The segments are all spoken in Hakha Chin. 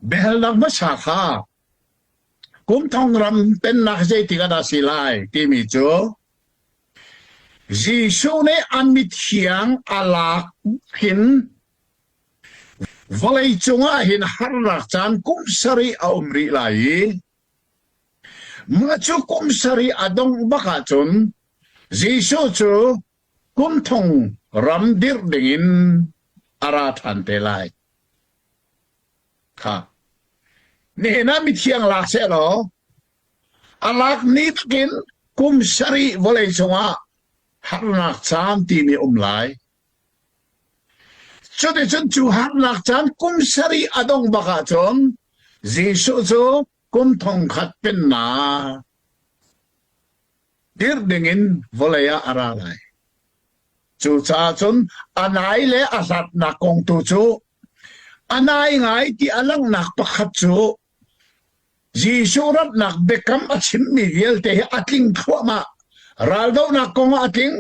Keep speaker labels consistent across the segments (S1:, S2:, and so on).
S1: Biahalnak hmasa kha kum thong ram pennak zeitik ah dah si lai timi cu Jesuh nih a mithiang a lak hin vawlei cungah hin harnak caan kum sarih a um rih lai i mah cu kum sarih a dongh bak ahcun Jesuh cu kum thong ram dirh dingin a ra ṭhan te lai. Kha. Nihin ah mithiang lak sehlaw a lak ni takin kum sarih vawlei cungah harnak caan timi um lai. Cuticun cu harnak caan kum sarih a dong bak ahcun Jesuh cu kum thongkhat pennak dirh dingin vawlei ah a ra lai. Cucaah cun a nai le a hlatnak kong tu cu a nai ngai ti a langhnak pakhat cu Jesuh ratnak biakam a chimmi vialte hi a tling thluahmah. Raldohnak kong ah a tling,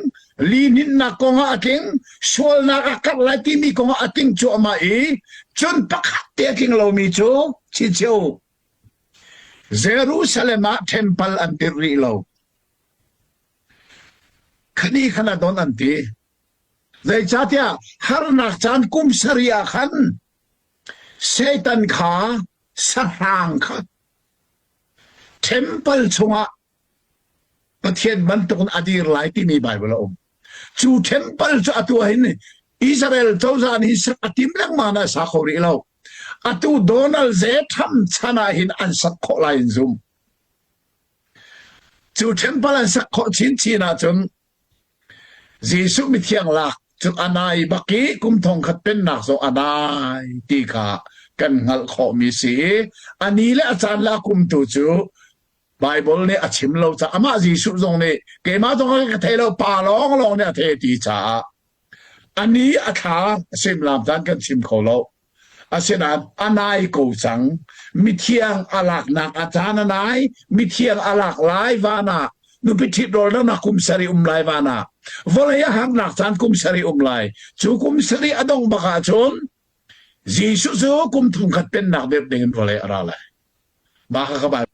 S1: lihninnak kong ah a tling, sualnak a karh lai timi kong ah a tling cuahmah i cun pakhat te a tling lomi cu chicheu Jerusalem ah temple an dirh rih lo. Khani khan a don an ti. Zeicahtiah harnak caan kum sarih ah khan Satan kha sahrang kha temple chungah Pathian bantukin a dir lai timi Baibal a um. Cu temple cu atu ah hin Israel cozah nih sak a tim lengmang na sa kho rih lo. Atu Donald J. Trump chan ah hin an sak khawh lai in zum. Cu temple an sak khawh chinchin ahcun Jesuh mithiang lak cu a nai bak i kum thongkhat pennak zong a nai ti kha kan hngalh khawhmi si i a ni le a caan le a kum tu cu Baibal nih a chim lo caah amah Jesuh zong nih keimah zong ka thei lo pa lawng lawng nih a thei ti caah a ni a thla suimilam caan kan chim kho lo. Asinain a nai ko cang. Mithiang a laknak a caan a nai. Mithiang a lak lai van ah. Nupi ṭhit rawlnak kum sarih um lai van ah. Vawlei a harnak caan kum sarih um lai. Cu kum sarih a dongh bak ahcun Jesuh cu kum thongkhat pennak dirh dingin vawlei a ra lai. Mah kha ka Baibal.